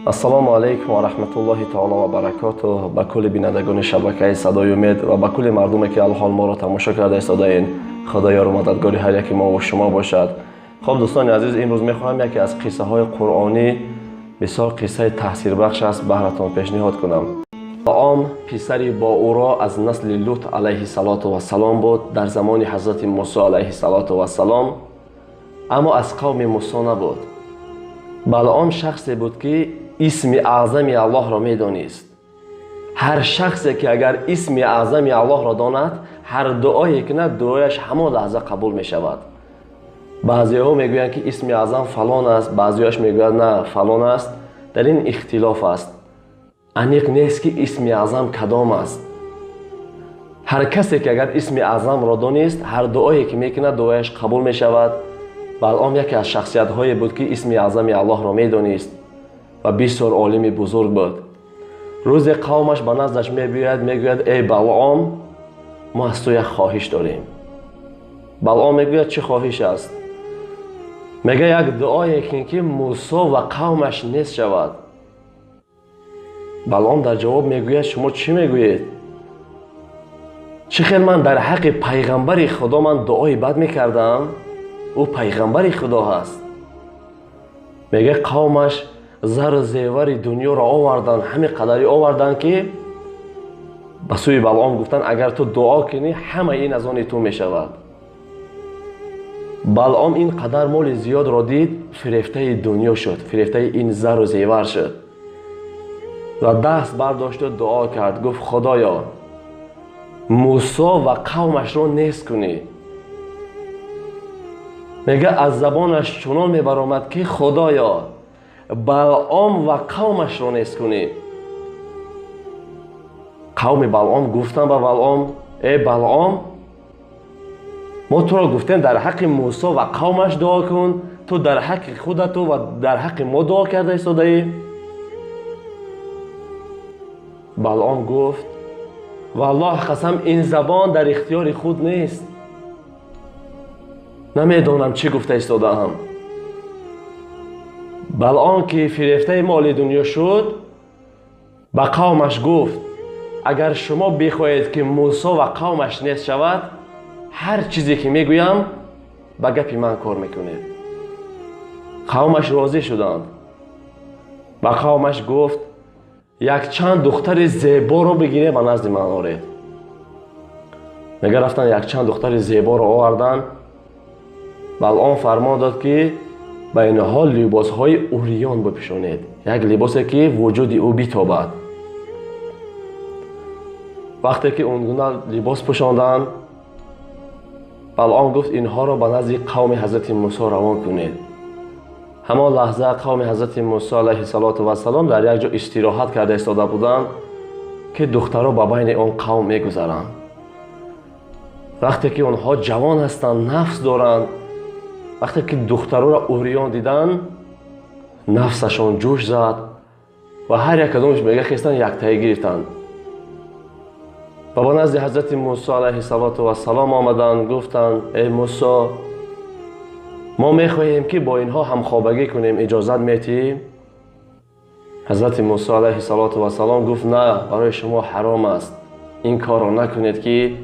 Ассалому алайкум ва раҳматуллоҳи таоло ва баракотуҳ. Ба кулли бинандагони шабакаи Садои Умед ва ба кулли мардуме, ки алҳол моро тамошо карда истодаед, Худо ёру мададгори ҳар яке мо ва шумо бошад. Хуб, дӯстони азиз, имрӯз мехоҳам яке аз қиссаҳои қуръонӣ, бисёр қиссаи таъсирбахш аст, баҳратон пешниҳод кунам. Балъом писари Боуро аз насли Лут алайҳи салоту вассалом буд дар замони ҳазрати Мусо алайҳи салоту вассалом, аммо аз қавми Мусо набуд. Балъом шахсе буд, ки исми аъзами Аллоҳро медонист. Ҳар шахсе ки агар исми аъзами Аллоҳро донад, ҳар дуое кунад, дуояш ҳамон лаҳза қабул мешавад. Баъзеҳо мегӯянд, ки исми аъзам фалон аст, баъзеҳояш мегӯянд, на, фалон аст. Дар ин ихтилоф аст, аниқ нест, ки исми аъзам кадом аст. Ҳар касе ки агар исми аъзамро донист, ҳар дуое ки мекунад, дуояш қабул мешавад. Балъом яке аз шахсиятҳое буд, ки исми аъзами Аллоҳро медонист ва бисёр олими бузург буд. Рӯзе қавмаш ба наздаш мебиёяд, мегӯяд: «Эй Балъом, мо аз ту як хоҳиш дорем». Балъом мегӯяд: «Чӣ хоҳиш аст?» Мега: «Як дуое кун, ки Мусо ва қавмаш нест шавад». Балъом дар ҷавоб мегӯяд: «Шумо чӣ мегӯед? Чӣ хел ман дар ҳаққи пайғамбари Худо ман дуои бад мекардам? Ӯ пайғамбари Худо ҳаст». Мега, қавмаш зару зевари дунёро оварданд, ҳамин қадари оварданд, ки ба сӯи Балъом гуфтанд: «Агар ту дуо кунӣ, ҳама ин аз они ту мешавад». Балъом ин қадар моли зиёдро дид, фирефтаи дунё шуд, фирефтаи ин зару зевар шуд ва даст бардошту дуо кард. Гуфт: «Худоё, Мусо ва қавмашро нест кунӣ». Мега, аз забонаш чунон мебаромад, ки «Худоё, Балъом ва қавмашро нест кунӣ». Қавми Балъом гуфтанд ба Балъом: «Э Балъом, мо туро гуфтем, дар ҳаққи Мусо ва қавмаш дуо кун, ту дар ҳаққи худату ва дар ҳаққи мо дуо карда истодаӣ». Балъом гуфт: «Валлоҳ қасам, ин забон дар ихтиёри худ нест, намедонам, чӣ гуфта истодаам». Балъом, ки фирефтаи моли дунё шуд, ба қавмаш гуфт: «Агар шумо бихоҳед, ки Мусо ва қавмаш нест шавад, ҳар чизе ки мегӯям, ба гапи ман кор мекунед». Қавмаш розӣ шуданд. Ба қавмаш гуфт: «Якчанд духтари зеборо бигиред, ба назди ман оред». Мега, рафтанд, якчанд духтари зеборо оварданд. Балъом фармон дод, ки ба инҳо либосҳои уриён бипӯшонед, як либосе, ки вуҷуди ӯ битобад. Вақте ки он гуна либос пӯшонданд, Балъом гуфт: «Инҳоро ба назди қавми ҳазрати Мусо равон кунед». Ҳамон лаҳза қавми ҳазрати Мусо алайҳи салоту вассалом дар як ҷо истироҳат карда истода буданд, ки духтаро ба байни он қавм мегузаранд. Вақте ки онҳо ҷавон ҳастанд, нафс доранд, вақте ки духтароро уриён диданд, нафсашон ҷӯш зад ва ҳар як кадомаш, мега, хестанд, яктаӣ гирифтанд ва ба назди ҳазрати Мусо алайҳи салоту вассалом омаданд. Гуфтанд: «Эй Мусо, мо мехоҳем, ки бо инҳо ҳамхобагӣ кунем, иҷозат метиҳӣ?» Ҳазрати Мусо алайҳи салоту вассалом гуфт: «На, барои шумо ҳаром аст, ин корро накунед, ки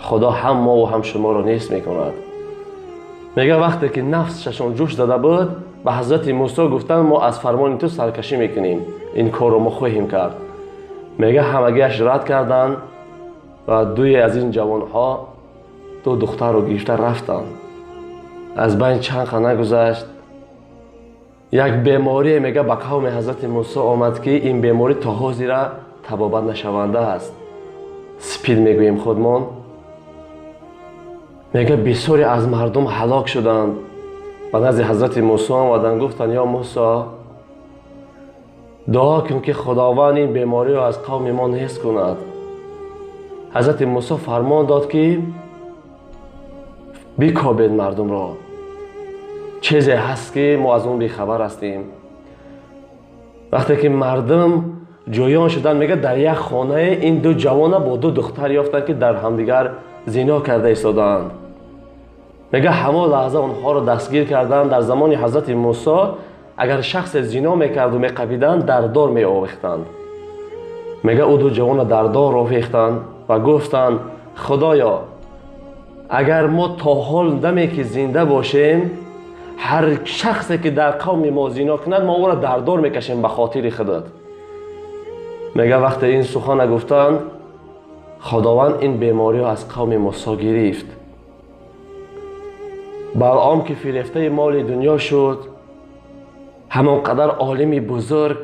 Худо ҳам мову ҳам шуморо нест мекунад». Мега, вақте ки нафсашон ҷӯш зада буд, ба ҳазрати Мусо гуфтанд: «Мо аз фармони ту саркашӣ мекунем, ин корро мо хоҳем кард». Мега, ҳамагиаш рад карданд ва дуе аз ин ҷавонҳо ду духтарро гирифта рафтанд. Аз байн чанд қа нагузашт, як беморие, мега, ба қавми ҳазрати Мусо омад, ки ин беморӣ то ҳозира табобат нашаванда аст, спид мегӯем худмон. Мега, бисёре аз мардум ҳалок шуданд. Ба назди ҳазрати Мусо омаданд, гуфтанд: «Ё Мусо, дуо кун, ки Худованд ин бемориро аз қавми мо нест кунад». Ҳазрати Мусо фармон дод, ки бикобед мардумро, чизе ҳаст, ки мо аз он бехабар ҳастем. Вақте ки мардум ҷӯён шуданд, мега, дар як хонае ин ду ҷавона бо ду духтар ёфтанд, ки дар ҳамдигар зино карда истодаанд. Мега, ҳамон лаҳза онҳоро дастгир карданд. Дар замони ҳазрати Мусо Агар шахсе зино мекарду меқапиданд, дар дор меовехтанд. Мега ӯ ду ҷавонро дар дор овехтанд ва гуфтанд: Худоё, агар мо то ҳол даме ки зинда бошем, ҳар шахсе ки дар қавми мо зино кунад, мо ӯро дар дор мекашем ба хотири худат. Мега вақте ин сухана гуфтанд, Худованд ин бемориро аз қавми Мусо гирифт. Балъом ки фирефтаи моли дунё шуд, ҳамон қадар олими бузург,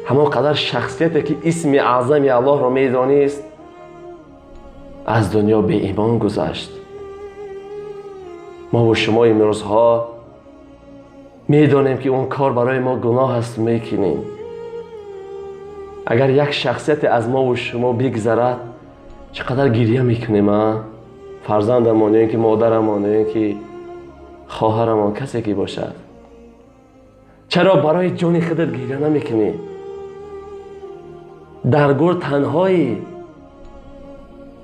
ҳамон қадар шахсияте ки исми аъзами Аллоҳро медонист, аз дунё беимон гузашт. Мо бо шумо имрӯзҳо медонем ки он кор барои мо гуноҳ аст, мекунем. Агар як шахсияте аз мову шумо бигзарад, чӣ қадар гирья мекунем, а? Фарзандамон ё ин ки модарамон ё ин ки хоҳарамон, касе ки бошад. Чаро барои ҷони худат гирья намекунӣ? Дар гур танҳоӣ.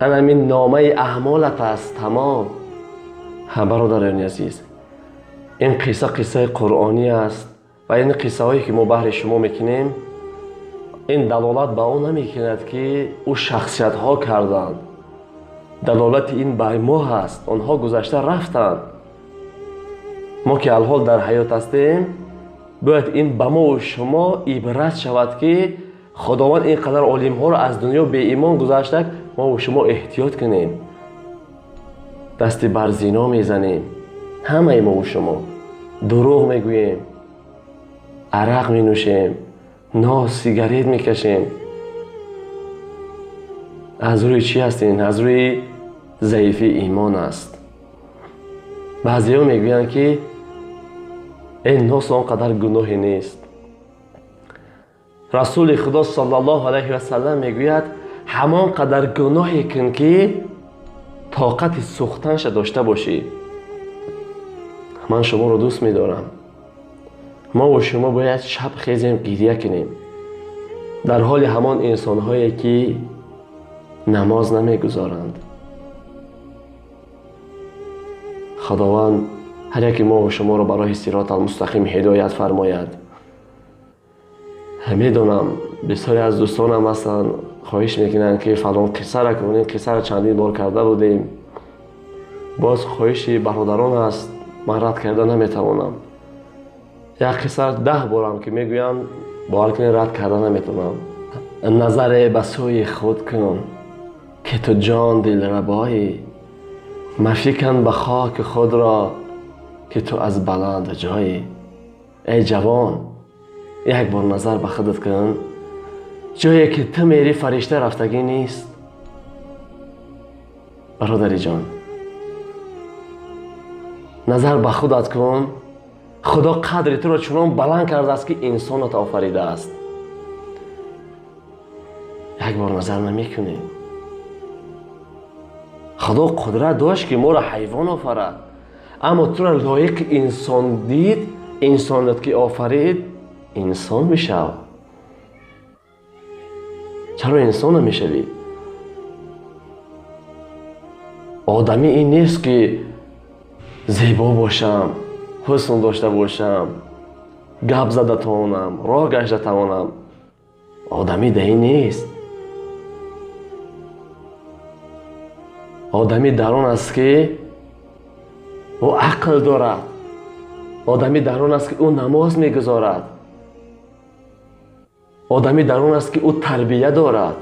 Анамин номаи аъмолат аст, тамом. Ҳа, бародарони азиз, ин қисса қиссаи қуръонӣ аст ва ин қиссаҳое ки мо баҳри шумо мекунем, ин далолат ба он намекунад ки ӯ шахсиятҳо карданд. Далолати ин ба мо ҳаст, онҳо гузашта рафтанд. Мо ки алҳол дар ҳаёт ҳастем, бояд ин ба мову шумо ибрат шавад ки Худованд ин қадар олимҳоро аз дунё беимон гузашта, мову шумо эҳтиёт кунем. Дасти бар зино мезанем, ҳамаи мову шумо дурӯғ мегӯем, арақ менӯшем, нос, сигарет мекашем. Аз рӯи чӣ аст ин? Аз рӯи заифии имон аст. Баъзеҳо мегӯянд ки эй, нос он қадар гуноҳе нест. Расули Худо саллаллоҳу алайҳи васаллам мегӯяд: ҳамон қадар гуноҳе кун ки тоқати сӯхтанша дошта бошӣ. Ман шуморо дӯст медорам. Мову шумо бояд шаб хезем, гирья кунем дар ҳоли ҳамон инсонҳое ки намоз намегузоранд. Худованд ҳар яке мову шуморо ба роҳи сироти алмустақим ҳидоят фармояд. Медонам бисёре аз дӯстонам ҳастанд, хоҳиш мекунанд ки фалон қиссара кун, ин қиссара чандин бор карда будем. Боз хоҳиши бародарон аст, ман рад карда наметавонам. Як қисса 10 борам ки мегӯям, бовар кунед, рад карда наметавонам. Назаре ба сӯи худ кун ки ту ҷон дилрабоӣ, мафикан ба хоки худро ки ту аз баланд ҷоӣ. Эй ҷавон, як бор назар ба худат кун, ҷое ки ту мери фаришта рафтагӣ нест. Бародари ҷон, назар ба худат кун. Худо қадри туро чунон баланд кардааст ки инсонат офаридааст. Як бор назар намекунӣ. Худо қудрат дошт ки моро ҳайвон офарад, аммо туро лоиқи инсон дид, инсонат ки офарид, инсон бишав. Чаро инсон намешавӣ? Одамӣ ин нест ки зебо бошам, ҳусн дошта бошам, гап зада тавонам, роҳ гашта тавонам. Одамӣ дар ин нест. Одамӣ дар он аст ки ӯ ақл дорад. Одамӣ дар он аст ки ӯ намоз мегузорад. Одамӣ дар он аст ки ӯ тарбия дорад.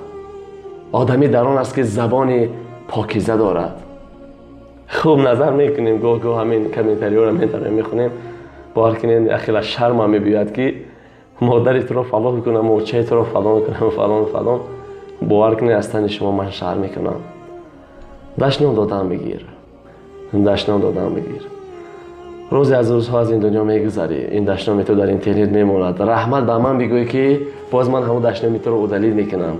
Одамӣ дар он аст ки забони покиза дорад. Хуб назар мекунем, гоҳ-гоҳ ҳамин комментариҳоро метавонем мехонем, бовар кунед, яхела шармам мебиёяд ки модари туро фалон кунам, очаи туро фалон кунам, фалон фалон. Бовар кунед, аз тани шумо ман шарм мекунам. Дашном додан бигир, дашном додан бигир. Рӯзе аз рӯзҳо аз ин дунё мегузарӣ, ин дашноми ту дар интернет мемонад. Раҳмат ба ман бигӯй ки боз ман ҳамон дашноми туро удалид мекунам.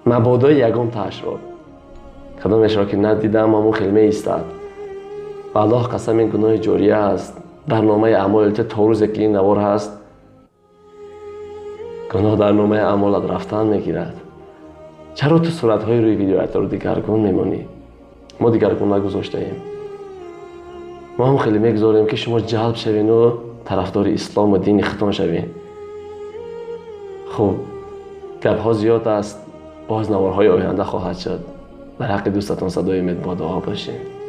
Мабодои ягон таашро, кадомешро ки надидам, ҳамон хел меистад. Ба Аллоҳ қасам, ин гуноҳи ҷория аст. Дар номаи аъмоли ту то рӯзе ки ин навор ҳаст, гуноҳ дар номаи аъмолат рафтан мегирад. Чаро ту суратҳои рӯи видеоятро дигаргун мемонӣ? Мо дигаргун нагузоштаем. Мо ҳам хеле мегузорем ки шумо ҷалб шавену Тарафдори ислому дини худтон шавед. Хуб, гапҳо зиёд аст, боз наворҳои оянда хоҳад шуд. Дар ҳаққи дӯстатон Садои Умед бо дуо бошед.